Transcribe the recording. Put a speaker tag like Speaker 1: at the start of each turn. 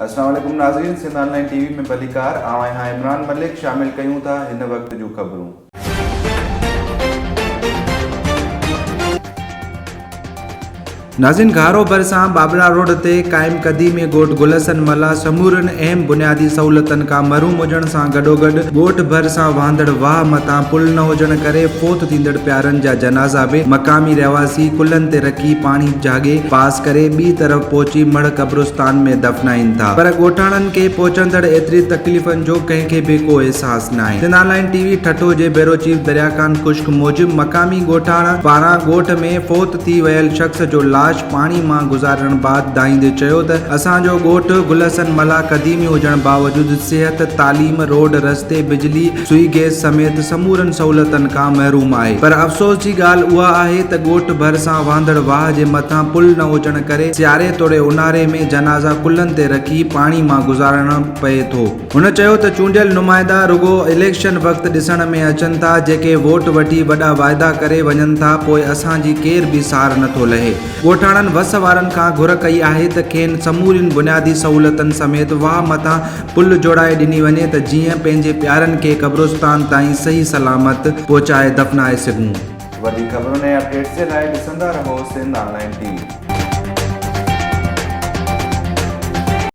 Speaker 1: السلام عليڪم ناظرين سنڌ آن لائين ٽي وي ۾ ڀليڪار آئون آهيان عمران ملڪ شامل ڪيون ٿا هن وقت جون خبرون.
Speaker 2: ناظرين گهارو ڀرسان ٻاٻرا روڊ تي قائم قديمي ڳوٺ گل حسن ملاح سمورين اهم بنيادي سهولتن کان محروم هجڻ سان گڏوگڏ ڳوٺ ڀرسان وهندڙ واهه مٿان پل نه هجڻ ڪري فوت ٿيندڙ پيارن جا جنازا به مقامي رهواسي ڪلهن تي رکي پاڻي جهاڳي پاس ڪري ٻي طرف پهچي مڙهه قبرستان ۾ دفنائين ٿا پر ڳوٺاڻن کي پهچندڙ ايتري تڪليفن جو ڪنهن کي به ڪو احساس ناهي. Sindh online T V Thatta جي بيورو چيف دريا خان خشڪ موجب مقامي ڳوٺاڻن پاران ڳوٺ ۾ فوت ٿي ويل شخص جو لاش پاڻي مان گذارڻ بعد دانهيندي چيو ته اسان جو ڳوٺ گل حسن ملاح قديمي هجڻ باوجود صحت، تعليم، روڊ، رستي، بجلي، سوئي گئس سميت سمورن سهولتن کان محروم آهي پر افسوس جي ڳالهه اها آهي ته ڳوٺ ڀرسان وهندڙ واهه جي مٿان پل نه هجڻ ڪري سياري توڙي اونهاري ۾ جنازا ڪلهن تي رکي پاڻي مان گذارڻ پئي ٿو. هن چيو ته چونڊيل نمائندا رڳو اليڪشن وقت ڏسڻ ۾ اچن ٿا جيڪي ووٽ وٺي وڏا واعدا ڪري وڃن ٿا پوء اسان جي ڪير به سار نٿو لهي. ڳوٺاڻن وس وارن کان گهر ڪئي آهي ته کين سمورين بنيادي سهولتن سميت واهه مٿان پل جوڙائي ڏني وڃي ته جيئن پنهنجي پيارن کي قبرستان تائين صحيح سلامت پهچائي دفنائي سگهون.
Speaker 1: وڌيڪ خبرن ۽ اپڊيٽس جي لاء ڏسندا رهو سنڌ آن لائين ٽي وي.